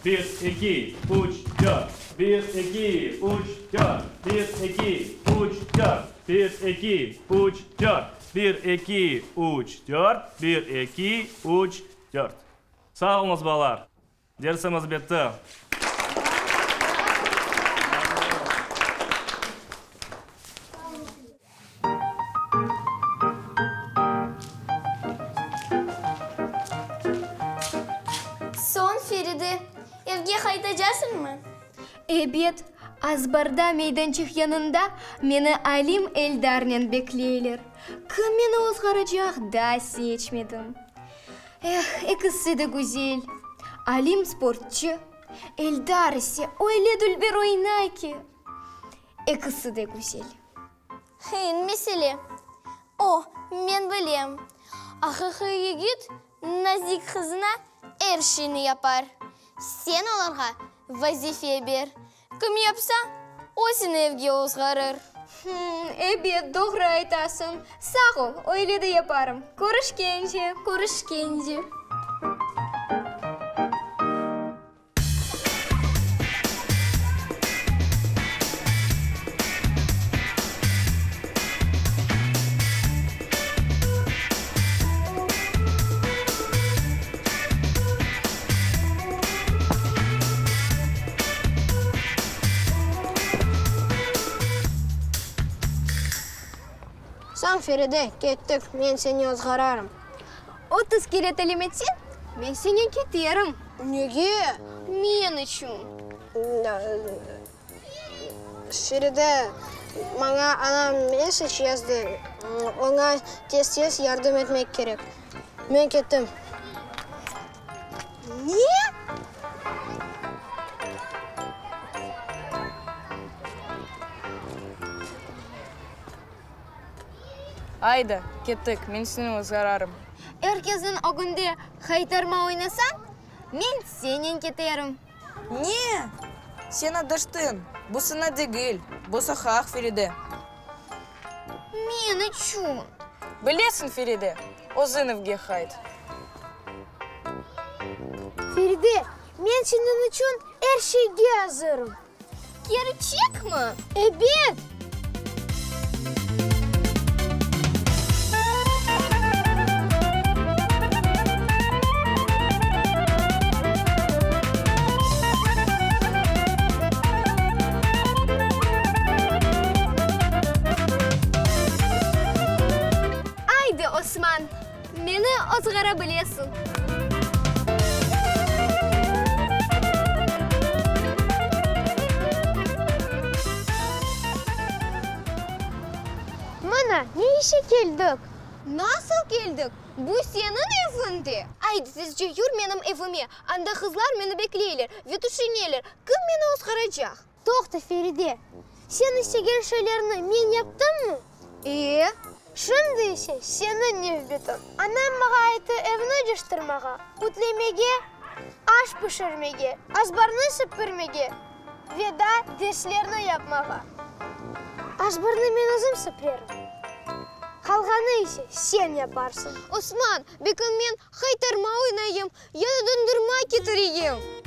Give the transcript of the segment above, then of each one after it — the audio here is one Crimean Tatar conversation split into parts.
Bir, eki, üç, dört. Bir, eki, üç, dört. Bir, eki, üç, dört. Bir, eki, üç, dört. Bir, eki, üç, dört. Bir, eki, üç, dört. Sağ oluñız, balalar! Dersimiz bitti. Soñ, Feride, evge qaytacasıñmı? Ebet, azbarda meydançıq yanında meni Alim Eldarnen bekleyler. Kim meni ozğaracaq, daa seçmedim. Eh, ekisi de güzel. Alim sportçı, Eldar ise öyle dülber oynay ki. Ekisi de güzel. Qıyın mesele. O, men bilem. Aqiqiy yigit nazik qızına er şeyni yapar. Sen olarğa vazife ber. Kim yapsa, o seni evge ozğarır. Hım, ebet, doğru aytasıñ. Sağ ol, öyle de yaparım. Körüşkence. Körüşkence. Soñ, Feride, kettik, men seni ozğararım. 30 kere talim etseñ, men senen keterim. Nege? Men içün. Feride, maña anam mesec yazdı, oña tez-tez yardım etmek kerek. Men kettim. Ne? Ayda, kettik, men seni ozğararım. Er kesniñ ögünde haytarma oynasañ, men senen keterim. Ne? Sen adaştıñ. Bu sana degil, bu soqaq, Feride. Men içün. Bilesiñ, Feride, özüñ evge qayt. Feride, men seniñ içün er şeyge azırım. Kerçekmi? Ebet! Aydı, Osman, meni ozğara bilesiñ. Mına, ne işe keldik? Nasıl keldik? Bu seniñ eviñ de! Aydı, tezce yür menim evime, anda qızlar meni bekleyler ve tüşüneler, kim meni ozğaracaq? Toqta, Feride, sen istegen şeylerni men yaptımmı? E? Şimdi ise seniñ nevbetiñ. Anam maña ayttı evni cıştırmağa, ütlemege, aş pişirmege, azbarnı süpürmege ve daa derslerni yapmağa. Azbarnı men özüm süprerim. Qalğanı ise sen yaparsıñ. Osman, belki men haytarma oynayım ya da dondurma ketireyim.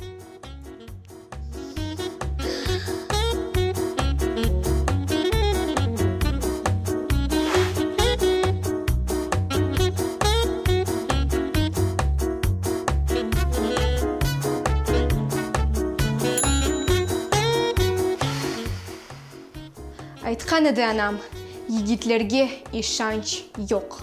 Aytqan edi anam, yigitlerge işanç yoq.